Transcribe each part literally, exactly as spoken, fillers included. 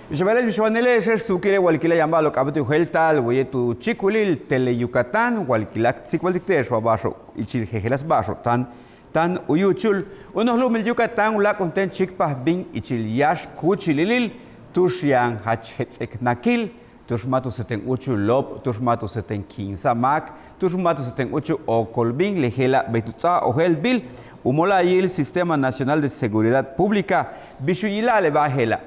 Bix a ba'ale' bix wanile' xe'ex suukile' walikila' yaan ba'alo'ob k'a'abéet u jelta'al waye' tu chíikulil Tele Yucatán, walikila' k tsikbaltik te'ex wa ba'axo'ob ichil jejeláas ba'axo'ob táan táan u yúuchul. U noj lu'umil Yucatán u láak' juntéen chíikpaj bin ichil yáax kúuchilil tu'ux yaan jach jets'eknakil, tu'ux ma' tu seten úuchulo'ob, tu'ux ma' tu seten ki'insa'al máak, tu'ux ma' tu seten úuchul ookol bin. Le je'ela' bey tu ts'áaj ojéeltbil u mola'ayil Sistema Nacional de Seguridad Pública bix u yila'al le ba'al je'ela'.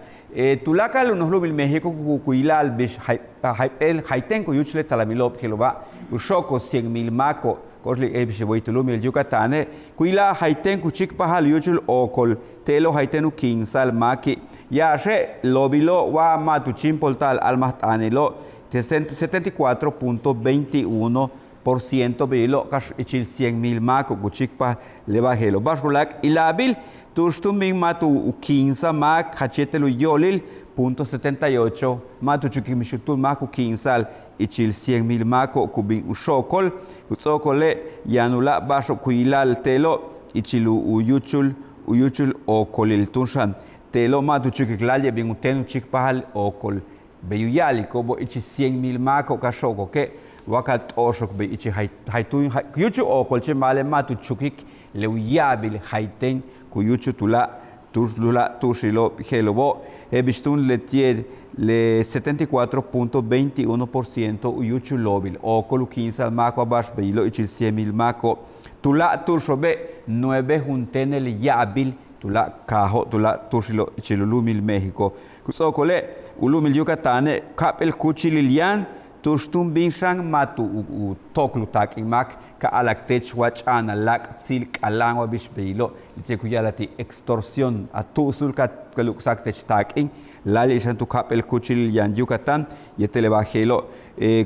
Tuláakal u noj lu'umil México ku yila'al bix jayp'éel jaytéen ku yúuchul le talamilo'ob je'elo'oba' u xo'okol cien mil máako'ob. Ko'ox le bix a way tu lu'umil Yucatane' ku yila'al jaytéen ku chíikpajal u yúuchul ookol, te'elo' jaytéen u ki'insa'al máaki'. Yáaxe' loobilo' wa ma' tu chíimpolta'al a'almajt'aanilo' setenta y cuatro punto veintiuno por ciento, beyilo' ka'ax ichil cien mil máako'ob ku chíikpajal le ba'al je'elo'. Ba'ax u láak' ila'abil tu'ux túun bin ma' tu ki'insa'al máak jach yéetel u yóolil punto setenta y ocho, ma' tu chukik mix juntúul máak ku ki'insa'al ichil cien mil máako'ob ku bin u xo'okol. Ku ts'o'okole' yaan uláak' ba'axo'ob ku yila'al te'elo' ichil u yúuchul u yúuchul ookolil túun xan. Te'elo' ma' tu chukik láayli'e' bin u téen u chíikpajal ookol. Bey u ya'aliko'obo' ichil cien mil máako'ob ka xo'okoke' wa ka t'o'oxok bey ichil jay jay túun ku yúuchul ookol chéen ba'ale' ma' tu chukik le u ya'abil jaytéen ku yúuchul tuláak' tu'ux tuláak' tu'uxilo'ob je'elo'obo'. Je'el bix túun leti'e' le setenta y cuatro punto veintiuno por ciento u yúuchul loobil ookol u ki'insa'al máak wa ba'ax beyilo' ichil cien mil máako'ob. Tuláak' tu'uxo'obe' nueve juntéenel ya'abil tuláak' kaajo' tuláak' tu'uxilo'ob ichil u lu'umil México. Ku ts'o'okole' u lu'umil Yucatane' ka'ap'éel kúuchilil yaan tu'ux túun bin xan ma' tu u to'okl u taak'in máak ka a'ala'ak teech wa ch'a'anal láak'tsil k'ala'an wa bix beyilo' leti'e' ku ya'ala'al ti' extorsión, a tu'usul ka luk'sa'ak teech taak'in. Láayli' xan tu ka'ap'éel kúuchilil yaan Yucatán yéetel le ba'al je'elo'.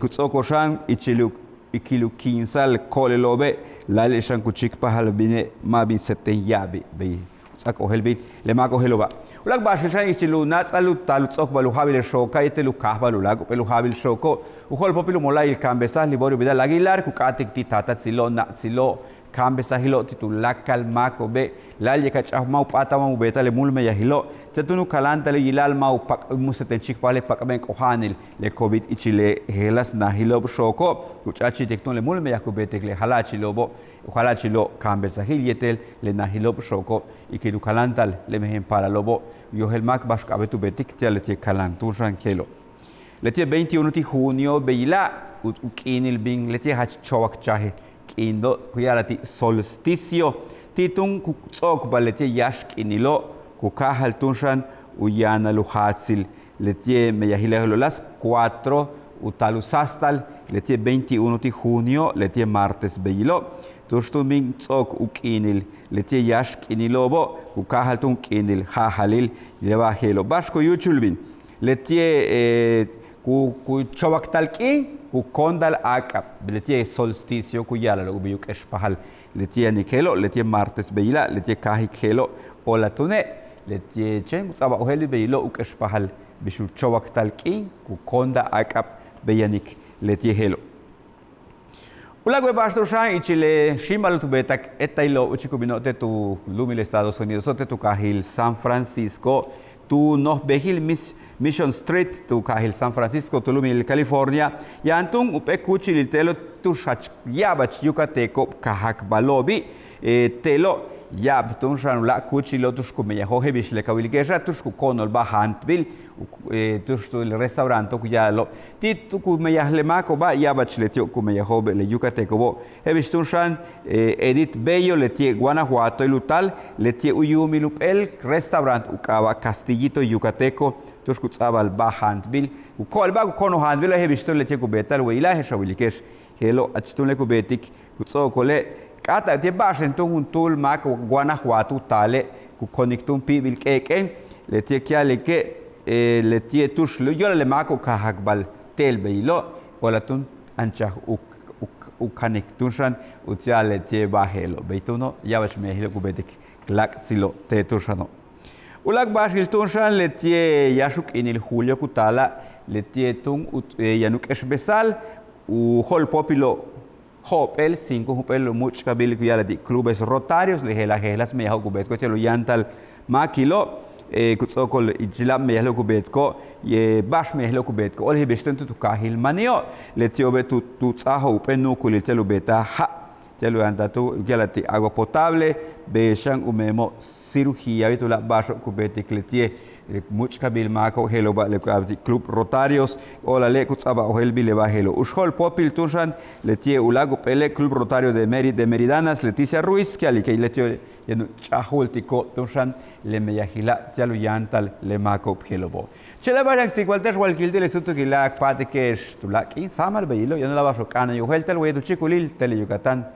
Ku ts'o'okol xan ichil u ikil u ki'insa'al ko'olelo'obe' láayli' xan ku chíikpajal bine' ma' bin seten ya'abi'. Bey u ts'áaj ojéelbil le máako'ob je'elo'oba'. Uláak' ba'axil xan ichil u náats'al u taal u ts'o'okbal u ja'abil le xooka' yéetel u káajbal u láak' jump'éel u ja'abil xooko'ob u jo'olpóopil u mola'ayil Ka'an Besaj Liborio Vidal Aguilar ku k'áatik ti' taatatsilo', na'atsilo', ka'anbesajilo' ti' tuláakal máako'obe'. Láayli'e' ka ch'a'aj ma' u p'áatal wa ma' u beeta'al le múul meyajilo', te' túun u kaláantale' u yila'al ma' u pak' mu seten chíikpajal le pak'ben k'oja'anil le covid ichil le jejeláas najilo'ob xooko'. Ku ch'a'achi'itik túun le múul meyaj ku beetik le jala'achilo'obo', u jala'achilo' ka'anbesajil yéetel le najilo'ob xooko'. Ikil u kaláanta'al le mejen paalalo'obo' u yojel máak ba'ax k'a'abéet u beetik ti'al leti'e' kaláan túun xan je'elo'. Leti'e' veintiuno ti' junio beyila' u k'iinil bin leti'e' jach chowakchaje' k'iino' ku ya'ala'al ti' solsticio. Ti' túun ku ts'o'okbal leti'e' yáax k'iinilo' ku káajal túun xan u yaanal u jaatsil leti'e' meyajilo' je'elo' las cuatro u taal u sáastal leti'e' veintiuno ti' junio leti'e' martes beyilo'. Tu'ux túun bin ts'o'ok u k'iinil leti'e' yáax k'iinilo'obo' ku káajal túun u k'iinil jaajalil le ba'al je'elo'. Ba'ax ku yúuchul bin leti'e' ku ku chowaktal k'iin ku kóondal áak'ab leti'e' solsticio ku ya'ala'alo' u bey u k'expajal leti'e' yanik je'elo' leti'e' martes beyila' leti'e' káajik je'elo'. Oola túune' leti'e' chéen ku ts'a'abal ojéelbil beyilo' u k'expajal bix u chowaktal k'iin ku kóondal áak'ab bey yanik leti'e' je'elo'. Uláak' bey ba'ax tu'ux xan ichil le xíimbal tu beetik éeta'ilo' úuchik u bino'ob te' tu lu'umil Estados Unidoso' te' tu kaajil San Francisco tu noj bejil Mission Street tu kaajil San Francisco tu lu'umil California. Yaan túun jump'éel kúuchilil te'elo' tu'ux jach ya'abach yucateco'ob kajakbalo'obi'. Te'elo' ya'ab túun xan uláak' kúuchililo' tu'ux ku meyajo'ob je'el bix le ka wilike'exa' tu'ux ku ko'onol ba'al jaantbil tu'ux tu le restauranto' ku ya'ala'alo'. Ti' tu ku meyaj le máako'oba' ya'abach leti'ob ku meyajo'obe' le yucateco'obo'. Je'el bix túun xan Edith Bello leti'e' Guanajuatoil u taal leti'e' u yuumil jump'éel restaurant u k'aaba' Castillito Yucateco tu'ux ku ts'a'abal ba'al jaantbil ku ko'olba'al ku ko'onol jaantbilo'ob je'el bix túun leti'e' ku beeta'al weyila' je'ex a wilike'ex. Je'elo' jach túun le ku beetik ku ts'o'okole' k'áata'ab ti'e' ba'axen túun juntúul máak Guanajuato u taale' ku konik túun píibil k'éek'en leti'e' ku ya'alike' leti'e' tu'ux le u yóolal le máako'ob kajakbal te'el beyilo' oola túun anchaj u u kanik túun xan uti'al leti'e' ba'al je'elo' bey túuno' ya'abach meyajilo'ob ku beetik láak'tsilo' te' túun xano'. Uláak' ba'axil túun xan leti'e' yáax u k'iinil julio ku taala' leti'e' túun yaan u k'exbesa'al u jo'olpóopilo' jo'op'éel cinco jump'éel u múuch'kabil ku ya'ala'al ti' clubes rotarios le je'ela' jejeláas meyajo'ob ku beetiko'ob ti'al u yáantal máakilo'. Ku ts'o'okol ichil a meyaj le ku beetiko'ob, ba'ax meyaj le ku beetiko'ob, óolaj bix túun tu kaajil Mani'o'. Leti'obe' tu ts'aaj jump'éel nu'ukulil ti'al u beetaj ja', ti'al u yantal tu ya'ala'al ti' agua potable, bey xan u meemo' cirugía, bey túun ba'axo'ob ku beetik leti'e'. Múuch'kabil máako'ob je'elo'oba' le ku ya'ala'al ti' Club Rotarios, óolale' ku ts'a'abal ojéeltbil le ba'al je'elo'. U xool póopil túun xan leti'e' u láak' jump'éele' Club Rotario de Meri de Meridanas, Leticia Ruiz, ku ya'alike' leti'obe' yaan u ch'a'ajultiko'ob túun xan le meyajila' ti'al u yantal le máako'ob je'elo'obo'. Chéen le ba'ax yaan k tsikbalte'ex walkil ti' le súutukila' k pa'atike'ex tuláakal k'iin sáamal, bey illo' yaan u láak' ba'axo'ob k'a'ana'an yojéelta'al waye' tu chíikulil Tele Yucatán.